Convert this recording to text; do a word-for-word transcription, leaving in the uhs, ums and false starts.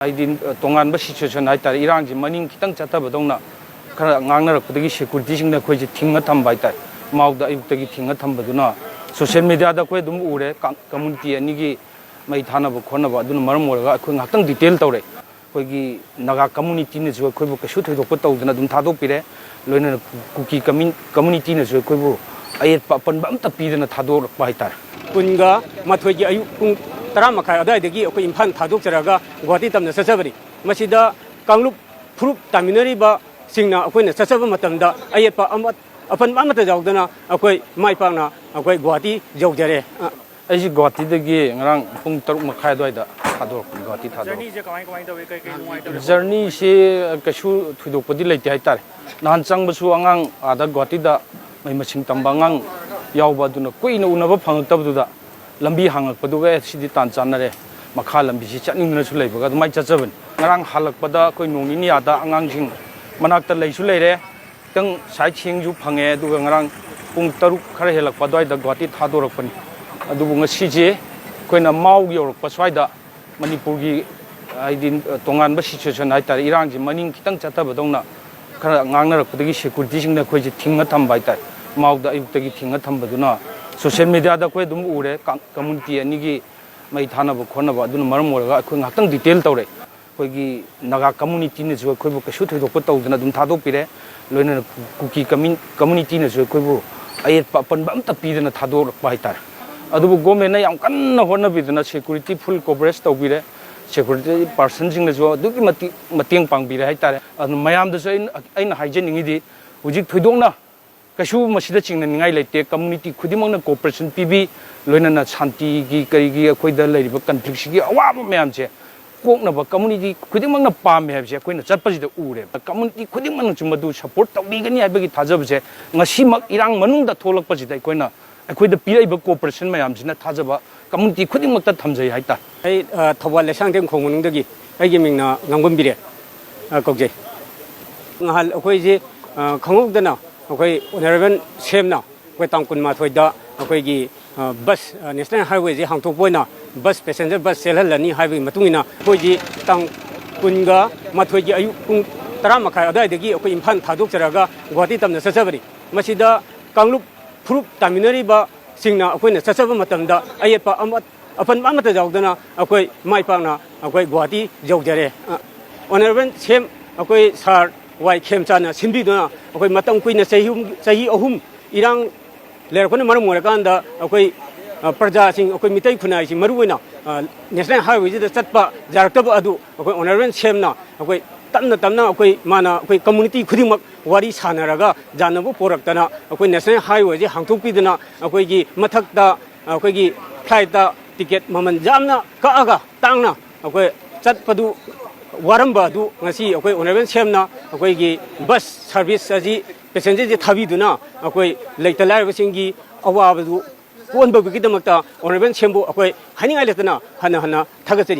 ꯍꯥꯏꯗꯤ, ꯇꯣꯉꯥꯟꯕ ꯁꯤꯆꯨꯋꯦꯁꯟ ꯍꯥꯏꯇꯥꯔꯦ, ꯏꯔꯥꯡꯁꯤ ꯃꯅꯤꯡ ꯈꯤꯇꯪ ꯆꯠꯊꯕꯗꯧꯅ ꯈꯔ ꯉꯥꯡꯅꯔꯛꯄꯗꯒꯤ ꯁꯦꯀ꯭ꯌꯨꯔꯤꯇꯤꯁꯤꯡꯅ ꯑꯩꯈꯣꯏꯁꯦ ꯊꯤꯡꯉ ꯊꯝꯕ ꯍꯥꯏꯇꯥꯔꯦ꯫ ꯃꯥꯎꯗ ꯑꯌꯨꯛꯇꯒꯤ ꯊꯤꯡꯉ ꯊꯝꯕꯗꯨꯅ ꯁꯣꯁꯤꯌꯦꯜ ꯃꯦꯗꯤꯌꯥꯗ ꯑꯩꯈꯣꯏ ꯑꯗꯨꯝ ꯎꯔꯦ, ꯀ-, ꯀꯝꯃꯨꯅꯤꯇꯤ ꯑꯅꯤꯒꯤ ꯃꯩ ꯊꯥꯅꯕ ꯈꯣꯠꯅꯕ꯫ ꯑꯗꯨꯅ ꯃꯔꯝ ꯑꯣꯏꯔꯒ ꯑꯩꯈꯣꯏ ꯉꯥꯏꯍꯥꯛꯇꯪ ꯗꯤꯇꯦꯜ ꯇꯧꯔꯦ꯫ ꯑꯩꯈꯣꯏꯒꯤ ꯅꯥꯒꯥ ꯀꯝꯃꯨꯅꯤꯇꯤꯅꯁꯨ ꯑꯩꯈꯣꯏꯕꯨ ꯀꯩꯁꯨ ꯊꯣꯏꯗꯣꯛꯄ ꯇꯧꯗꯅ ꯑꯗꯨꯝ ꯊꯥꯗꯣꯛꯄꯤꯔꯦ꯫ ꯂꯣꯏꯅꯅ ꯀꯨꯀꯤ ꯀꯝꯃ꯭ꯌꯨ-, ꯀꯝꯃꯨꯅꯤꯇꯤꯅꯁꯨ ꯑꯩꯈꯣꯏꯕꯨ ꯑꯌꯦꯠꯄ ꯑꯄꯟꯕ ꯑꯝꯇ ꯄꯤꯗꯅ ꯊꯥꯗꯣꯔꯛꯄ ꯍꯥꯏꯇꯥꯔꯦ꯫ ꯀꯨꯟꯒ ꯃꯥꯊꯣꯏꯒꯤ ꯑꯌꯨꯛ ꯄꯨꯡ ꯇꯔꯥ ꯃꯈꯥꯏ ꯑꯗꯨꯋꯥꯏꯗꯒꯤ ꯑꯩꯈꯣꯏ ꯏꯝꯐꯥꯜ ꯊꯥꯗꯣꯛꯆꯔꯒ ꯒꯨꯍꯥꯇꯤ ꯇꯝꯅ ꯆꯠꯆꯕꯅꯤ꯫ ꯃꯁꯤꯗ ꯀꯥꯡꯂꯨꯞ ꯐꯨꯔꯨꯞ ꯇꯥꯃꯤꯟꯅꯔꯤꯕꯁꯤꯡꯅ ꯑꯩꯈꯣꯏꯅ ꯆꯠꯆꯕ ꯃꯇꯝꯗ ꯑꯌꯦꯠꯄ ꯑꯃ-, ꯑꯄꯟꯕ ꯑꯃꯠꯇ ꯌꯥꯎꯗꯅ ꯑꯩꯈꯣꯏ ꯃꯥꯏ ꯄꯥꯛꯅ ꯑꯩꯈꯣꯏ ꯒꯨꯍꯥꯇꯤ ꯌꯧꯖꯔꯦ꯫ ꯑ, ꯑꯩꯁꯤ ꯒꯨꯍꯥꯇꯤꯗꯒꯤ ꯉꯔꯥꯡ ꯄꯨꯡ ꯇꯔꯨꯛ ꯃꯈꯥꯏ ꯑꯗꯨꯋꯥꯏꯗ ꯊꯥꯗꯣꯔꯛꯄꯅꯤ, ꯒꯨꯍꯥꯇꯤ ꯊꯥꯗꯣꯔꯛꯄ꯫ ꯖꯔꯅꯤꯁꯦ ꯀꯃꯥꯏ ꯀꯃꯥꯏ ꯇꯧꯋꯤ? ꯀꯩ ꯀꯩ ꯅꯨꯡꯉꯥꯏꯇꯕ? ꯖꯔꯅꯤꯁꯤ ꯀꯩꯁꯨ ꯊꯣꯏꯗꯣꯛꯄꯗꯤ ꯂꯩꯇꯦ ꯍꯥꯏꯇꯥꯔꯦ꯫ ꯅꯍꯥꯟ ꯆꯪꯕꯁꯨ ꯑꯉꯥꯡ ꯑꯥꯗ ꯒꯨꯍꯥꯇꯤꯗ ꯃꯍꯩ ꯃꯁꯤꯡ ꯇꯝꯕ ꯑꯉꯥꯡ ꯌꯥꯎꯕ, ꯑꯗꯨꯅ ꯀꯨꯏꯅ ꯎꯅꯕ ꯐꯪꯉꯛꯇꯕꯗꯨꯗ ꯂꯝꯕꯤ ꯍꯥꯡꯉꯛꯄꯗꯨꯒ, "ꯑꯦ, ꯁꯤꯗꯤ ꯇꯥꯟ ꯆꯥꯟꯅꯔꯦ, ꯃꯈꯥ ꯂꯝꯕꯤꯁꯤ ꯆꯠꯅꯤꯡꯗꯅꯁꯨ ꯂꯩꯕꯒ ꯑꯗꯨꯃꯥꯏꯅ ꯆꯠꯆꯕꯅꯤ"꯫ ꯉꯔꯥꯡ ꯍꯜꯂꯛꯄꯗ ꯑꯩꯈꯣꯏ ꯅꯣꯡ ꯅꯤꯅꯤ ꯑꯥꯗ ꯑꯉꯥꯡꯁꯤꯡ ꯃꯅꯥꯛꯇ ꯂꯩꯁꯨ ꯂꯩꯔꯦ, ꯈꯤꯇꯪ ꯁꯥꯏꯠ ꯁꯤꯌꯤꯡꯁꯨ ꯐꯪꯉꯦ꯫ ꯑꯗꯨꯒ ꯉꯔꯥꯡ ꯄꯨꯡ ꯇꯔꯨꯛ ꯈꯔ ꯍꯦꯜꯂꯛꯄ ꯑꯗꯨꯋꯥꯏꯗ ꯒꯨꯍꯥꯇꯤ ꯊꯥꯗꯣꯔꯛꯄꯅꯤ꯫ ꯑꯗꯨꯕꯨ ꯉꯁꯤꯁꯦ ꯑꯩꯈꯣꯏꯅ ꯃꯥꯎ ꯌꯧꯔꯛꯄ ꯁ꯭ꯋꯥꯏꯗ ꯃꯅꯤꯄꯨꯔꯒꯤ, ꯍꯥꯏꯗꯤ, ꯇꯣꯉꯥꯟꯕ ꯁꯤꯆꯨꯋꯦꯁꯟ ꯍꯥꯏꯇꯥꯔꯦ, ꯏꯔꯥꯡꯁꯤ ꯃꯅꯤꯡ ꯈꯤꯇꯪ ꯆꯠꯊꯕꯗꯧꯅ ꯈꯔ ꯉꯥꯡꯅꯔꯛꯄꯗꯒꯤ ꯁꯦꯀ꯭ꯌꯨꯔꯤꯇꯤꯁꯤꯡꯅ ꯑꯩꯈꯣꯏꯁꯦ ꯊꯤꯡꯉ ꯊꯝꯕ ꯍꯥꯏꯇꯥꯔꯦ꯫ ꯃꯥꯎꯗ ꯑꯌꯨꯛꯇꯒꯤ ꯊꯤꯡꯉ ꯊꯝꯕꯗꯨꯅ ꯁꯣꯁꯤꯌꯦꯜ ꯃꯦꯗꯤꯌꯥꯗ ꯑꯩꯈꯣꯏ ꯑꯗꯨꯝ ꯎꯔꯦ, ꯀ-, ꯀꯝꯃꯨꯅꯤꯇꯤ ꯑꯅꯤꯒꯤ ꯃꯩ ꯊꯥꯅꯕ ꯈꯣꯠꯅꯕ꯫ ꯑꯗꯨꯅ ꯃꯔꯝ ꯑꯣꯏꯔꯒ ꯑꯩꯈꯣꯏ ꯉꯥꯏꯍꯥꯛꯇꯪ ꯗꯤꯇꯦꯜ ꯇꯧꯔꯦ꯫ ꯑꯩꯈꯣꯏꯒꯤ ꯅꯥꯒꯥ ꯀꯝꯃꯨꯅꯤꯇꯤꯅꯁꯨ ꯑꯩꯈꯣꯏꯕꯨ ꯀꯩꯁꯨ ꯊꯣꯏꯗꯣꯛꯄ ꯇꯧꯗꯅ ꯑꯗꯨꯝ ꯊꯥꯗꯣꯛꯄꯤꯔꯦ꯫ ꯂꯣꯏꯅꯅ ꯀꯨꯀꯤ ꯀꯝꯃ꯭ꯌꯨ-, ꯀꯝꯃꯨꯅꯤꯇꯤꯅꯁꯨ ꯑꯩꯈꯣꯏꯕꯨ ꯑꯌꯦꯠꯄ ꯑꯄꯟꯕ ꯑꯝꯇ ꯄꯤꯗꯅ ꯊꯥꯗꯣꯔꯛꯄ ꯍꯥꯏꯇꯥꯔꯦ꯫ ꯑꯗꯨꯕꯨ ꯒꯣꯔꯃꯦꯟꯅ ꯌꯥꯝ ꯀꯟꯅ ꯍꯣꯠꯅꯕꯤꯗꯅ ꯁꯦꯀ꯭ꯌꯨꯔꯤꯇꯤ ꯐꯨꯜ ꯀꯣꯚꯔꯦꯖ ꯇꯧꯕꯤꯔꯦ꯫ ꯁꯦꯀ꯭ꯌꯨꯔꯤꯇꯤ ꯄꯥꯔꯁꯟꯁꯤꯡꯅꯁꯨ ꯑꯗꯨꯛꯀꯤ ꯃꯇꯤꯛ ꯃꯇꯦꯡ ꯄꯥꯡꯕꯤꯔꯦ ꯍꯥꯏꯇꯥꯔꯦ꯫ ꯑꯗꯨꯅ ꯃꯌꯥꯝꯗꯁꯨ ꯑꯩꯅ, ꯑꯩꯅ ꯍꯥꯏꯖꯅꯤꯡꯉꯤꯗꯤ, ꯍꯧꯖꯤꯛ ꯊꯣꯏꯗꯣꯛꯅ ꯀꯩꯁꯨ ꯃꯁꯤꯗ ꯆꯤꯡꯅꯅꯤꯡꯉꯥꯏ ꯂꯩꯇꯦ꯫ ꯀꯝꯃꯨꯅꯤꯇꯤ ꯈꯨꯗꯤꯡꯃꯛꯅ ꯀꯣꯑꯣꯄꯔꯦꯁꯟ ꯄꯤꯕꯤ, ꯂꯣꯏꯅꯅ ꯁꯥꯟꯇꯤꯒꯤ ꯀꯔꯤꯒꯤ ꯑꯩꯈꯣꯏꯗ ꯂꯩꯔꯤꯕ ꯀꯟꯐ꯭ꯂꯤꯛꯁꯤꯒꯤ ꯑꯋꯥꯕ ꯃꯌꯥꯝꯁꯦ ꯀꯣꯛꯅꯕ ꯀꯝꯃꯨꯅꯤꯇꯤ ꯈꯨꯗꯤꯡꯃꯛꯅ ꯄꯥꯝꯃꯦ ꯍꯥꯏꯕꯁꯦ ꯑꯩꯈꯣꯏꯅ ꯆꯠꯄꯁꯤꯗ ꯎꯔꯦꯕ꯫ ꯀꯝꯃꯨꯅꯤꯇꯤ ꯈꯨꯗꯤꯡꯃꯛꯅꯁꯨ ꯃꯗꯨ ꯁꯄꯣꯔꯠ ꯇꯧꯕꯤꯒꯅꯤ ꯍꯥꯏꯕꯒꯤ ꯊꯥꯖꯕꯁꯦ ꯉꯁꯤꯃꯛ ꯏꯔꯥꯡ ꯃꯅꯨꯡꯗ ꯊꯣꯛꯂꯛꯄꯁꯤꯗ ꯑꯩꯈꯣꯏꯅ, ꯑꯩꯈꯣꯏꯗ ꯄꯤꯔꯛꯏꯕ ꯀꯣꯑꯣꯄꯔꯦꯁꯟ ꯃꯌꯥꯝꯁꯤꯅ ꯊꯥꯖꯕ ꯀꯝꯃꯨꯅꯤꯇꯤ ꯈꯨꯗꯤꯡꯃꯛꯇ ꯊꯝꯖꯩ ꯍꯥꯏꯇꯥꯔꯦ꯫ ꯑꯩ, ꯑ, ꯊꯧꯕꯥꯜ ꯂꯩꯁꯥꯡꯊꯦꯝ ꯈꯣꯡ ꯃꯅꯨꯡꯗꯒꯤ ꯑꯩꯒꯤ ꯃꯤꯡꯅ ꯉꯥꯡꯕꯝ ꯕꯤꯔꯦꯟ, ꯑ, ꯀꯧꯖꯩ꯫ ꯉꯍꯥꯟ ꯑꯩꯈꯣꯏꯁꯦ, ꯑ, ꯈꯪꯍꯧꯗꯅ ꯑꯩꯈꯣꯏ ꯑꯣꯅꯔꯦꯕꯜ ꯁꯤ ꯑꯦꯝꯅ ꯑꯩꯈꯣꯏ ꯇꯥꯡ ꯀꯨꯟꯃꯥꯊꯣꯏꯗ ꯑꯩꯈꯣꯏꯒꯤ, ꯑ, ꯕꯁ, ꯑ, ꯅꯦꯁꯅꯦꯜ ꯍꯥꯏꯋꯦꯁꯦ ꯍꯥꯡꯇꯣꯛꯄ ꯑꯣꯏꯅ ꯕꯁ, ꯄꯦꯁꯦꯟꯖꯔ ꯕꯁ ꯆꯦꯜꯍꯜꯂꯅꯤ ꯍꯥꯏꯕꯒꯤ ꯃꯇꯨꯡ ꯏꯟꯅ ꯑꯩꯈꯣꯏꯁꯤ ꯇꯥꯡ ꯀꯨꯟꯒ ꯃꯥꯊꯣꯏꯒꯤ ꯑꯌꯨꯛ ꯄꯨꯡ ꯇꯔꯥ ꯃꯈꯥꯏ ꯑꯗꯨꯋꯥꯏꯗꯒꯤ ꯑꯩꯈꯣꯏ ꯏꯝꯐꯥꯜ ꯊꯥꯗꯣꯛꯆꯔꯒ ꯒꯨꯍꯥꯇꯤ ꯇꯝꯅ ꯆꯠꯆꯕꯅꯤ꯫ ꯃꯁꯤꯗ ꯀꯥꯡꯂꯨꯞ ꯐꯨꯔꯨꯞ ꯇꯥꯃꯤꯟꯅꯔꯤꯕꯁꯤꯡꯅ ꯑꯩꯈꯣꯏꯅ ꯆꯠꯆꯕ ꯃꯇꯝꯗ ꯑꯌꯦꯠꯄ ꯑꯃ, ꯑꯄꯟꯕ ꯑꯃꯠꯇ ꯌꯥꯎꯗꯅ ꯑꯩꯈꯣꯏ ꯃꯥꯏ ꯄꯥꯛꯅ ꯑꯩꯈꯣꯏ ꯒꯨꯍꯥꯇꯤ ꯌꯧꯖꯔꯦ꯫ ꯑ, ꯑꯣꯅꯔꯦꯕꯜ ꯁꯤ ꯑꯦꯝ ꯑꯩꯈꯣꯏ ꯁꯥꯔ ꯋꯥꯏ ꯈꯦꯝꯆꯥꯟꯅ ꯁꯤꯟꯕꯤꯗꯨꯅ ꯑꯩꯈꯣꯏ ꯃꯇꯝ ꯀꯨꯏꯅ ꯆꯍꯤ ꯑꯍꯨꯝ, ꯆꯍꯤ ꯑꯍꯨꯝ ꯏꯔꯥꯡ ꯂꯩꯔꯛꯄꯅ ꯃꯔꯝ ꯑꯣꯏꯔꯀꯥꯟꯗ ꯑꯩꯈꯣꯏ, ꯑ, ꯄ꯭ꯔꯖꯥꯁꯤꯡ, ꯑꯩꯈꯣꯏ ꯃꯤꯇꯩ ꯈꯨꯟꯅꯥꯏꯁꯤꯡ ꯃꯔꯨꯑꯣꯏꯅ, ꯑ, ꯅꯦꯁꯅꯦꯜ ꯍꯥꯏꯋꯦꯁꯤꯗ ꯆꯠꯄ ꯌꯥꯔꯛꯇꯕ ꯑꯗꯨ ꯑꯩꯈꯣꯏ ꯑꯣꯅꯔꯦꯕꯜ ꯁꯤ ꯑꯦꯝꯅ ꯑꯩꯈꯣꯏ ꯇꯞꯅ ꯇꯞꯅ ꯑꯩꯈꯣꯏ ꯃꯥꯅ ꯑꯩꯈꯣꯏ ꯀꯝꯃꯨꯅꯤꯇꯤ ꯈꯨꯗꯤꯡꯃꯛ ꯋꯥꯔꯤ ꯁꯥꯟꯅꯔꯒ ꯌꯥꯅꯕ ꯄꯣꯔꯛꯇꯅ ꯑꯩꯈꯣꯏ ꯅꯦꯁꯅꯦꯜ ꯍꯥꯏꯋꯦꯁꯤ ꯍꯥꯡꯗꯣꯛꯄꯤꯗꯨꯅ ꯑꯩꯈꯣꯏꯒꯤ ꯃꯊꯛꯇ ꯑꯩꯈꯣꯏꯒꯤ ꯐ꯭ꯂꯥꯏꯠꯇ ꯇꯤꯀꯦꯠ ꯃꯃꯜ ꯌꯥꯝꯅ ꯀꯛꯑꯒ ꯇꯥꯡꯅ ꯑꯩꯈꯣꯏ ꯆꯠꯄꯗꯨ ꯋꯥꯔꯝꯕ ꯑꯗꯨ ꯉꯁꯤ ꯑꯩꯈꯣꯏ ꯑꯣꯅꯔꯦꯕꯜ ꯁꯤ ꯑꯦꯝꯅ ꯑꯩꯈꯣꯏꯒꯤ ꯕꯁ ꯁꯥꯔꯚꯤꯁ ꯑꯁꯤ ꯄꯦꯁꯦꯟꯖꯔꯁꯦ ꯊꯥꯕꯤꯗꯨꯅ ꯑꯩꯈꯣꯏ ꯂꯩꯇ ꯂꯥꯏꯔꯕꯁꯤꯡꯒꯤ ꯑꯋꯥꯕꯗꯨ ꯀꯣꯟꯕꯒꯤꯗꯃꯛꯇ ꯑꯣꯅꯔꯦꯕꯜ ꯁꯤ ꯑꯦꯝꯕꯨ ꯑꯩꯈꯣꯏ ꯍꯥꯏꯅꯤꯡꯉꯥꯏ ꯂꯩꯇꯅ ꯍꯟꯅ ꯍꯟꯅ ꯊꯥꯒꯠꯆꯔꯤ꯫